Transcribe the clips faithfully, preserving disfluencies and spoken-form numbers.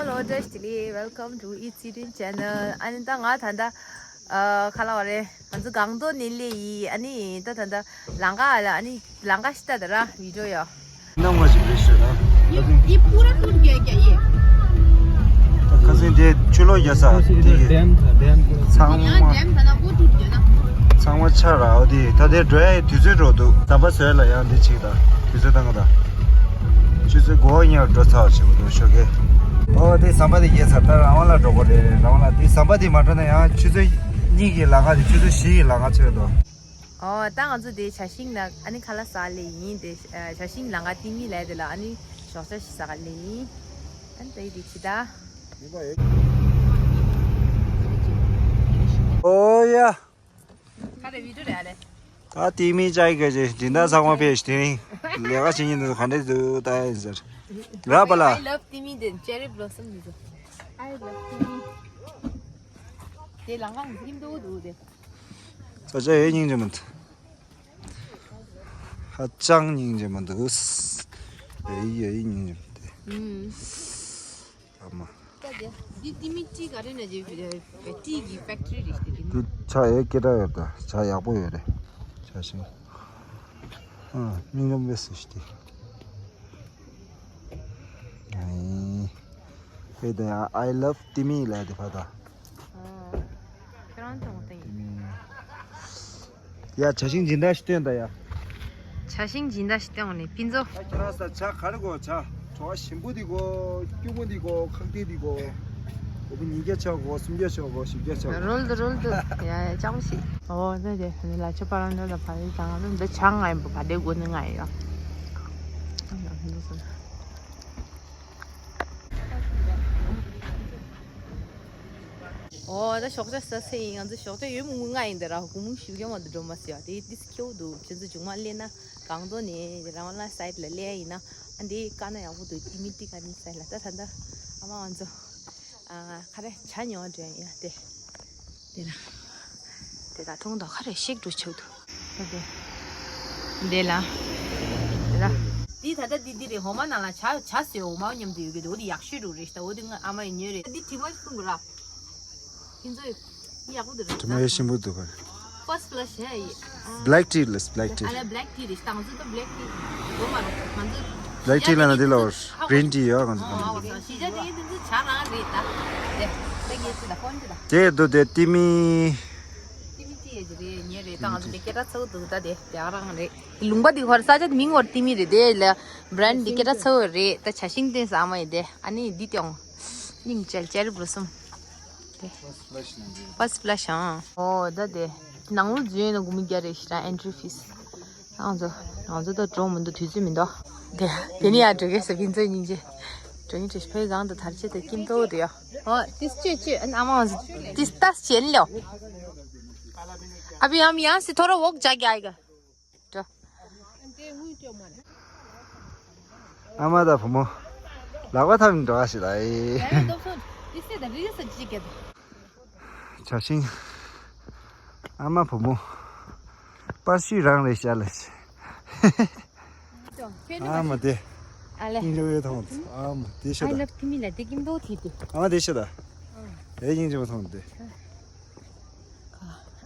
Hello བཀྲ་ཤིས་བདེ་ལེགས། Welcome to Eat City Channel. ཨ་ནི་ད་ང་ད་ལྟ་ཨ་ཁ་ལ་བ་རེད། ང་ཚོ་སྒང་ཏོག་ནས་སླེབས་ཡིན། ཨ་ནི་ད་ད་ལྟ་ལམ་ཁ་ལ་ཨ་ནི་ལམ་ཁ་ཤི་ད་ད་ར་བི་ཌིའོ་ཡོ། ནང་མ་ཞིག་རེད་ཤོད་ན། ये ये पूरा टूट गया क्या ये? ཁ་སང་དེ་ཆུ་ལོག་རྒྱག་ས་དེ་གི་ཚང་མ། यहाँ डैम था ना, वो टूट गया ना। ཚང་མ་ཆག་ར། འོ་དེ་ད་དེ་འགྲོ་ཡ་དུས་ཚོད་འགྲོ་འདུག་ཟམ་པ་བཟོས་ལ་ཡང་འདི་ཅིག་དང་དུས་ཚོད་བཏང་གི་དང་། ཆུ་ཚོད་དགུ་པ་ཉེར་འགྲོ་ཚར་བ་ཞིག་འདུག་ཞོགས་ཀས། འོ་དེ་ཟམ་པ་དེ་རྒྱལ་ཚར། ད་རང་དབང་ལ་འགྲོ་དགོས་རེད། རང་དབང་ལ། དེ་ཟམ་པ་དེ་མ་འགྲོ་ན་ཡང་ཆུ་ཚོད་གཉིས་ཀྱི་ལམ་ཁ་དེ་ཆུ་ཚོད་བཞི་ཡི་ལམ་ཁ་ཆགས་འདུག་ཨོ་ད་ང་ཚོ་དེ་བྱ་ཤིང་ནང་ཨ་ནི་ཁ་ལག་ཟ་ལེ་ཡིན། དེ་བྱ་ཤིང་ལམ་ཁ་ཏི་མི་ལ་དེ་ལ་ཨ་ནི་ཞོགས་ཇ་ཞིག་ཟ་ལེ་ཡིན། ཨ་ནི་ད་ཡི་དེ་ཅི་ད། ཨོ་ཡ། ཁ་རེ་བི་ཌིའོ་རེད་ཨ་རེ། ད་ཏི་མི་ཅག་གི་ཅིག་སྦྱིན་བདག་ཚང་མ་ཕེབས་ཤིག་དེ་རིང་ལས་ཀ་བྱེད་ཉིན་དུ་ག་འདྲ་འདུག་ལྟ་ཡིན་ཟེར། ར་པ་ལ། I love ཏི་མི་དེ་ཅེ་རི་བྷི་ལོ་སམ་འདི་ཚོ། I love ཏི་མི། དེ་ལམ་ཁ་འཛིན་འདུག་འདུག་དེ། ས་ཆ་ཡོད་སྙིང་རྗེ་མི་འདུག་ཧ་ཅང་སྙིང་རྗེ་མི་འདུག་ཡ་ཡི་ཡ་ཡི་སྙིང་རྗེ་མི་འདུག་ཨུམ། ཨ་མ། ད་དེ་འདི་ཏི་མི་ཏི་ག་རེ་ན་ཇེ་ཏི་གི་ཕེག་ཏི་རི་རེད་དེ་ན། འདི་ཇ་ཡོད་སྐད་གྲགས་ཡོད་ད། ཇ་ཡག་པོ་ཡོད་རེད། ཇ་ཞིམ། ཨ་སྙིང་རྗེ་མི་འདུག་ཟེར་ཏེ། ཨེ། ཧེ་ད་ཡ། I love ཏི་མི་ལ་དེ་ཕ་ད། ཨ། ཁྱེད་རང་ཚོ་ངོ་ཏི་མི། ཡ་ཇ་ཤིང་སྦྱིན་བདག་ཞིག་སྟོན་ད་ཡ། ཇ་ཤིང་སྦྱིན་བདག་ཞིག་སྟོན་ནས་ཕུན་ཚོགས། ད་ཁྱེད་རང་ས་ཇ་ག་རེ་དགོས། ཇ་བྲོ་བ་ཞིམ་པོ་འདི་དགོས། སྐྱུར་པོ་འདི་དགོས། ཁག་ཏིག་འདི་དགོས། དགོས་པ་ཉིས་བརྒྱ་ཆ་དགོས། སུམ་བརྒྱ་ཆ་དགོས། བཞི་བརྒྱ་ཆ་དགོས། རོལ་དུ་རོལ་དུ་ཡ་ཡ་ཅང་ཞིག་ཨོ་ད་དེ་ལ་ཆོ་པ་རང་འདྲ་ལ་ཕ་རི་དང་འདི་ཇ་ང་ཡིན་པ་ཕ་དེ་དགོས་ནི་ང་ཡིན་ཡ། ཨོ་ད་ཞོགས་ཇ་ཟ་ཚེ་ཡིན། ང་ཚོ་ཞོགས་ཇ་ཡོད་མོ་ངུ་ང་ཡིན་ད་ར། དགོང་མོ་བཞི་བརྒྱ་མ་དུ་འགྲོ་མ་སི་ཡ། དེ་ཏིས་ཁྱེའུ་འདུག་ཁྱེད་ཚོ་ཇུང་མ་སླེབས་ན་གང་དོ་ནས་རང་ལ་སའིད་ལ་སླེབས་ཡིན་ན་ཨ་འདི་ཀ་ན་ཡག་པོ་འདུག་ཏི་མི་ཏི་ཀ་ནི་སའིད་ལ། ད་ད་ད་ཨ་མ་ང་ཚོ་ཨ་ག་རེ་ཇ་ཉོ་འགྲོ་ཡ་དེ་དེ་ལ་དེ་ད་ཐུང་དོ་ག་རེ་ཤིག་འགྲོ་ཆོག་འདུག་དེ་ལ། དེ་ལ། འདི་ད་ལྟ་འདི་འདི་རེད། འོ་མ་ནང་ལ་ཇ་ཇ་ཟེར་འོ་མ་མཉམ་དུ་ཡོད་ཀྱི་འདུག་འོ་དེ་ཡག་ཤོས་རུ་རེད་ཤག་འོ་དེ་ང་ཨ་མ་ཡིས་ཉོས་རེད། འདི་དྲི་མ་གསུམ་གི་ར། ཁྱེད་ཚོ་ཡག་པོ་འདུག་ར། དྲི་མ་ཡེ་ཞིམ་པོ་འདུག་ག First blush ཧེ་ཡི། Black tea ལ་black tea། ཨ་ལ་black tea རེད། ད་ང་ཚོ་ད་black tea འོ་མ་ར་ང་ཚོ། Black tea ལ་ན་དེ་ལ་green tea ཡོད་ང་ཚོ། ཨ་ཨ་ཞི་ཇ་དེ་འདི་ཚོ་ཇ་རང་རེད་ད། དེ་དེ་ངས་ཅི་ད་ཧོན་ཅི་ད། དེ་འདུག་དེ་ཏི་མི། ཏི་མི་ཏི་ཡ་ཅི་རེད་ཉེ་རེད། ད་ང་ཚོ་དེ་སྐད་གྲགས་ཚ་བོ་འདུག་ད་དེ་དེ་ཨ་རང་རེད། ལུང་པ་འདི་ཧོར་ས་ཆ་མིང་ཧོར་ཏི་མི་རེད། དེ་ལ་brand འདི་སྐད་གྲགས་ཚ་བོ་རེད། ད་ཇ་ཤིང་བསྟན་ས་ཨ་མ་ཡི་དེ་ཨ་ནི་འདི་སྟེང་སྙིང་རྗེ། ཅེ་རི་བོ་ལོ་སམ། དེ་first blush ཨང་། ཨོ་ད་དེ་ནང་ལོ་འཛུལ་ན་དགུ་མི་བརྒྱ་རེད་ཤི་ར། Entry fees ང་ཚོ་ང་ཚོ་ད་འགྲོ་མི་འདུག་དུས་ཚོད་མི་འདུག་དེ་དེ་ནི་ཡ་འགྲོ་གེ་ས་ཕིན་ཚོ་སྙིང་རྗེ། འགྲོ་ཉིན་འགྲོ་ཕའི་གང་དུ་དར་ཆེ་དེ་ཀིམ་ཏོ་དེ་ཡ། ཨོ་ཏིས་ཅེ་ཅེ་ཨ་ནི་ཨ་མ་ང་ཚོ་ཏིས་ཏས་ཅེ་ཨན་ལོ། ཨ་བི་ཨམ་ཡང་སི་ཐོ་ར་ཝོག་ཇ་གི་ཨའི་ག་འགྲོ། ཨ་མ་དང་བུ་མོ་ལག་པ་འཐམ་འགྲོ་བ་ཞིག་ལ་ཨེ། ཇ་ཤིང་། ཨ་མ་བུ་མོ། པར་ཤུས་རང་རེད་ཤག་ལ་ཤི། ཨ་མ་དེ། ཨ་ལེ། སྙིང་རྗེ་བོ་མཐོང་། ཨ་མ་དེ་ཤི་ད། I love ཏི་མི་ལ་དེ་ཀིམ་ཏོ་ཐི་དེ། ཨ་མ་དེ་ཤི་ད། ཨེ་སྙིང་རྗེ་བོ་མཐོང་དེ།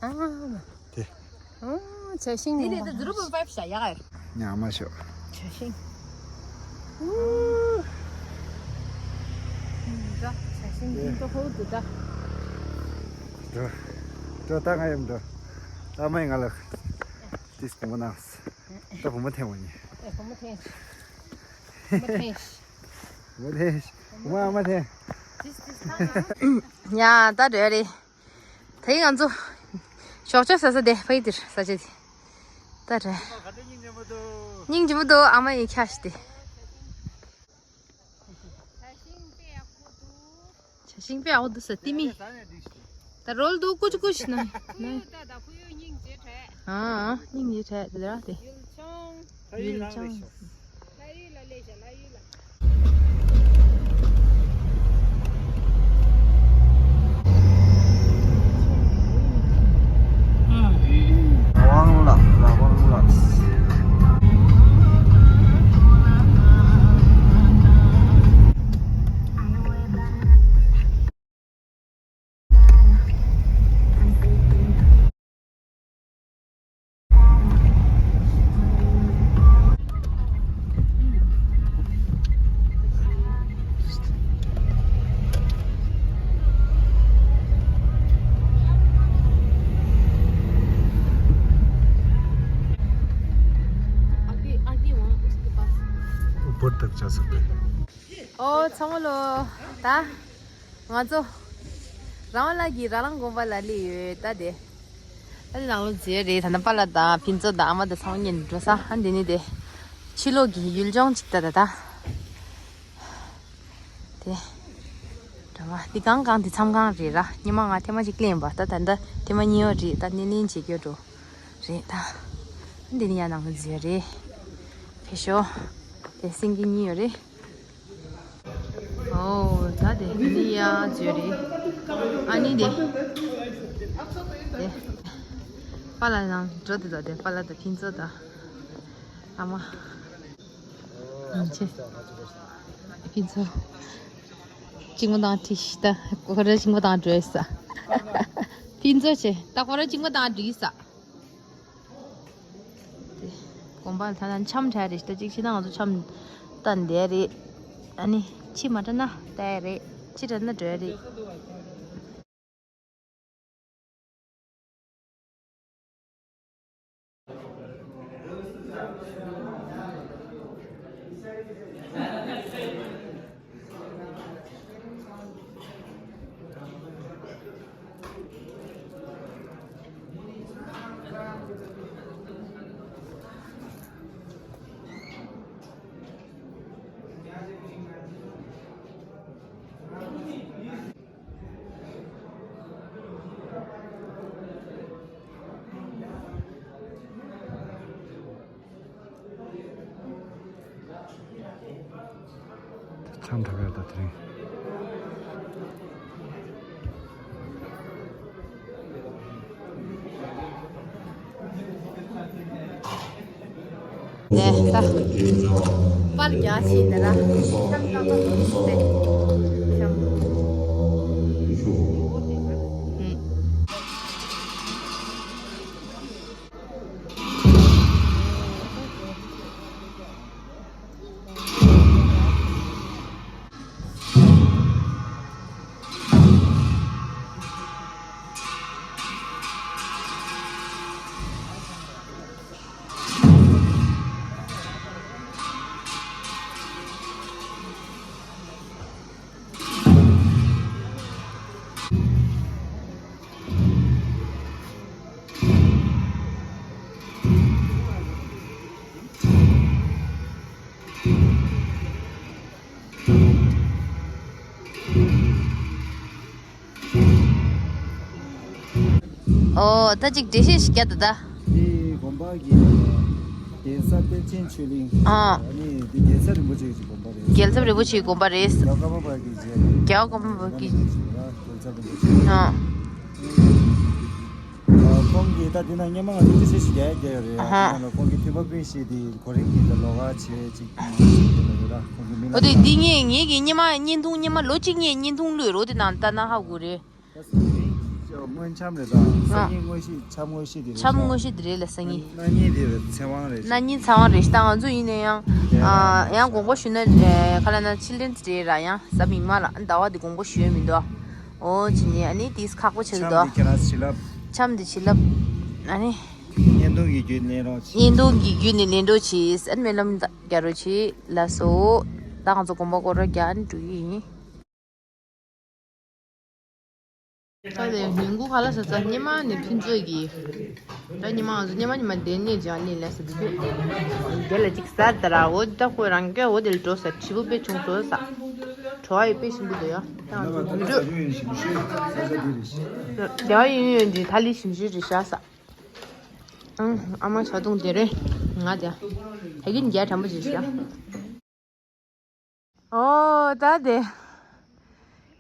ཨ་མ། དེ། ཨོ། ཇ་ཤིང་། དེ་ལས་ད་zero point five ཤ་ཡག་ཨེ། ཉག་མ་ཤོག་ཇ་ཤིང་། ཨུ། ད་ཇ་ཤིང་ཀིམ་ཏོ་ཧོ་དུ་ད། འགྲོ། འགྲོ་ད་ང་ཡང་འགྲོ། ཨ་མས་ང་ལ་ཏིས་བུ་མོ་གནང་། ད་བུ་མོ་འཐེན་བ་ཉེ། ཨེ་བུ་མོ་འཐེན། བུ་མོ་འཐེན། བུ་མོ་འཐེན། བུ་མོ་ཨ་མ་འཐེན། ཏིས་ཏིས་ད་ང་། ཡ་ད་འགྲོ་རེད། དེ་ང་ཚོ་ཞོགས་ཇ་ཟ་ས་དེ་ཕ་ཡི་དེར་ས་ཆ་དེ། ད་རེད། སྙིང་རྗེ་མོ་འདུག་ཨ་མ་ཡི་ཁྱ་ཞིག་དེ། ཇ་ཤིང་དཔེ་ཡག་པོ་འདུག་ས་ཏི་མི། ད་རོལ་འདུག་ཀུ་ཅི་ཀུ་ཅི་ན། ཨ་སྙིང་རྗེ་དྲགས་དེ་ར་དེ། ཡུལ་ལྗོངས། དབང་ལགས་ལ་དབང་ལགས། ཆགས་སོང་། ཨོ་ཚང་མ་ལོ། ད་ང་ཚོ་རང་དབང་ལགས་ཀྱི་ར་ལང་དགོན་པ་ལ་སླེབས་ཡོད་ད་དེ། ཨ་ནི་ནང་ལོ་མཛེས་རེད། ད་ནི་པཱ་ལགས་དང་ཕུན་ཚོགས་དང་ཨ་མ་དང་ཚང་མ་གཉིས་འགྲོ་ས། ཨ་འདི་ནི་དེ་ཕྱི་ལོགས་ཀྱི་ཡུལ་ལྗོངས་གཅིག་ད་ད་ད། དེ་འདྲ་བ་འདི་གང་གང་འདི་མཚམས་ཁང་རེད་ར། སྔོན་མ་ང་ཐེངས་མ་གཅིག་གླེང་བ། ད་ད་ལྟ་ཐེངས་མ་གཉིས་པ་རེད། ད་སྣེ་ལེན་བྱེད་རྒྱུ་འགྲོ་རེད་ད། འདི་ནི་ཡང་ནང་ལོ་མཛེས་རེད། ཕེབས་ཤོག་དེ་སེང་གེ་གཉིས་ཡོད་རེད། ཨོ་ད་དེ་འདི་ནི་ཡ་མཛེས་རེད། ཨ་ནི་དེ་དེ་པཱ་ལགས་ནང་འགྲོ་དེ་ད། དེ་པཱ་ལགས་དང་ཕུན་ཚོགས་དང་ཨ་མ། ཡིན་ཆེ། ཕུན་ཚོགས། གཅིག་མོ་དང་ཁྲིད་ཤི་ད། ཁོ་ར་གཅིག་མོ་དང་འགྲོ་ས། ཕུན་ཚོགས་ཆེ། ད་ཁོ་ར་གཅིག་མོ་དང་འགྲིག་ས། དེ་དགོན་པ་ལ་ད་ལྟ་འཆམ་བྲལ་རེད་ད། གཅིག་ཕྱི་ནང་ང་ཚོ་འཆམ་ད་འདས་རེད། ཨ་ནི་ཕྱི་མ་དྲག་ན་ལྟ་ཡ་རེད། ཕྱི་དྲག་ན་འགྲོ་ཡ་རེད། འཆམ་འཁྲབ་ཡག་ད་དེ་རིང་། ནས་ད། པར་རྒྱག་ཕྱིན་ད་ར། འཆམ་ཀ་པ་ཏེ། འཆམ། ཨུམ། ཨོ་ད་ཅིག་འགྲེལ་བཤད་ཞིག་རྒྱག་ད་ད། འདི་དགོན་པ་གི་གདན་ས་པཎ་ཆེན་ཆོས་གླིང་། ཨ། ཨ་ནི་འདི་གདན་ས་རིན་པོ་ཆེ་གི་དགོན་པ་རེད། རྒྱལ་ཚབ་རིན་པོ་ཆེའི་དགོན་པ་རེད། རྒྱལ་བ་ཀརྨ་པ་གི་རྗེས། རྒྱལ་བ་ཀརྨ་པ་གི། རྒྱལ་ཚབ་རིན་པོ་ཆེ། ཨ། ཁོང་གིས་ད་འདི་ན་སྔོན་མ་ང་ཚོ་འགྲེལ་བཤད་ཞིག་རྒྱག་ཡ་ཡོད་རེད། ཨ་ཧ། འདི་ན་ལ་ཁོང་གི་ཐོས་པ་དཔེ་བཞི་དེ་གོ་རིམ་གྱིས་ད་ལོགས་ཀ་བྱས་ཅིག་ཡོད་ར། ཁོང་གི་མི་ལ། འོ་དེ་འདི་ངས་ངེད་ཀྱི་སྔོན་མ་བརྙན་ཐུང་སྔོན་མ་ལོ་གཅིག་སྔོན་བརྙན་ཐུང་བླུགས་རོ། དེ་ནང་ལྟ་ན་ཧ་གོ་རེད། ད་སང་ཉིན་སྔོན་འཆམ་རེད་ད། སང་ཉིན་དངོས་གཞི་འཆམ་དངོས་གཞི་དེ་རེད། འཆམ་དངོས་གཞི་དེ་རེད་ལ་སང་ཉིན། གནངས་ཉིན་དེ་ཚེ་དབང་རེད། གནངས་ཉིན་ཚེ་དབང་རེད། ད་ང་ཚོ་ཡིན་ན་ཡང་། ཨ། ཡང་དགོངས་པ་ཞུ་ན། ཨ། ཁ་ལ་ན་ཕྱི་ལན་རེད་ར། ཡང་གཟའ་མིག་དམར་ལ་ཟླ་བ་དེ་དགོངས་པ་ཞུ་ཡ་མི་འདུག་ཨོ་ཅི་ནས་ཨ་ནི་དེས་ཁག་པོ་ཆགས་འདུག་འཆམ་དེ་ཁྱེད་རང་བྱིན་རླབས། འཆམ་དེ་བྱིན་རླབས། ཨ་ནི། བརྙན་ཐུང་གི་བརྒྱུད་ལེན་རོགས་བྱེད། བརྙན་ཐུང་གི་བརྒྱུད་ནས་ལེན་རོགས་བྱེད། ཨ་ནི་སྨོན་ལམ་རྒྱག་རོགས་བྱེད་ལགས་སོ། ད་ང་ཚོ་དགོན་པ་སྐོར་ར་རྒྱག་ཨ་ནི་འགྲོ་གི་ཡིན། ད་དེ་ཉིན་གུང་ཁ་ལག་ཟ་ཚར། སྔོན་མ་ནས་ཕུན་ཚོགས་ཀྱིས། ད་སྔོན་མ་ང་ཚོ་སྔོན་མ་ཉི་མ་དེ་ནས་ཀྱང་ལས་ལས་ཟ་དུས། དེ་ལ་ཅིག་ཟ་ད་ར། འོ་ད་ཁོས་རང་སྐད་འོ་དེ་ལ་འགྲོ་ས་དྲིལ་བུ་དཔེ་ཆུང་ཚོ་ཟ། བྲོ་བ་ཡི་དཔེ་ཞིམ་པོ་འདུག་ཡ། ད་ང་ཚོ་མི་འགྲོ། རྒྱ་ཡིན་ཡོད་འདི་ད་ལི་ཞིམ་ཞིམ་རེད་ཤག་ཟ། ཨང་། ཨ་མ་ཞག་དུང་དེ་རེད། ང་དེ་ད་གིན་རྒྱ་དྲན་པོ་ཅིག་ཤག་ཨོ་ད་དེ།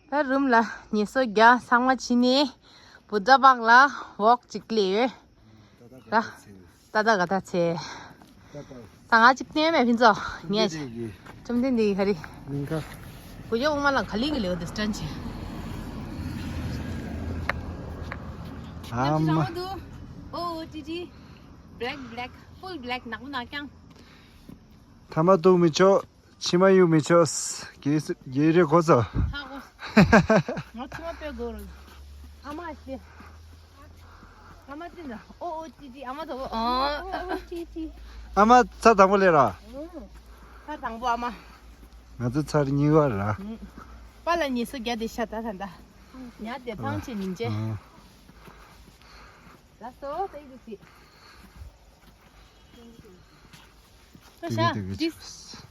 ད་རུམ་ལ་ངལ་གསོ་རྒྱག་ཚང་མ་བྱིན་ནས་བུ་ཛ་པག་ལ་འོག་ཅིག་ལས་ཡོད། ད་ད་ག་ད་ཚེ། ད་ང་ཅིག་བསྟན་མེད་ཕུན་ཚོགས་ངས། བཅོམ་ལྡན་འདས་ཀྱི་ག་རེ། མིང་ག་བུ་ཡོ་འོ་མ་ལ་ག་ལི་གི་ལེའུ་དེ་སྟན་ཆེ། ཨ་མ། ཨོ་ཏི་ཏི། Black black, full black ནག་པོ་ནག་རྐྱང་། ཐ་མ་གཏུག་མི་ཆོག་མཆིལ་མ་གཡུག་མི་ཆོག་རྒྱལ་རྒྱལ་རེ་གོ་ཚོ། ཧ་གོ། ང་མཆིལ་མ་དཔེ་དགོས་རེད། ཨ་མ་ཤི། ཨ་མ་ཅི་འདྲ། ཨོ་ཨོ་ཅི་ཅི། ཨ་མ་དོ་བོ། ཨོ་ཨོ་ཅི་ཅི། ཨ་མ་ཚ་དང་པོ་ལས་ར། ཚ་དང་པོ་ཨ་མ། ང་ཚོ་ཚར་གཉིས་པ་ར། ཨུམ། པཱ་ལགས་ཉེས་གསོག་རྒྱག་དེ་ཤ་ད་ད་ད། ཉལ་དེ་ཕང་ཆེ་ཉིན་བྱེད། ཨ། ལགས་སོ་ད་ཡིད་དུ་ཅི། ཤ་དེ་གི་དེ་གི་ཅི།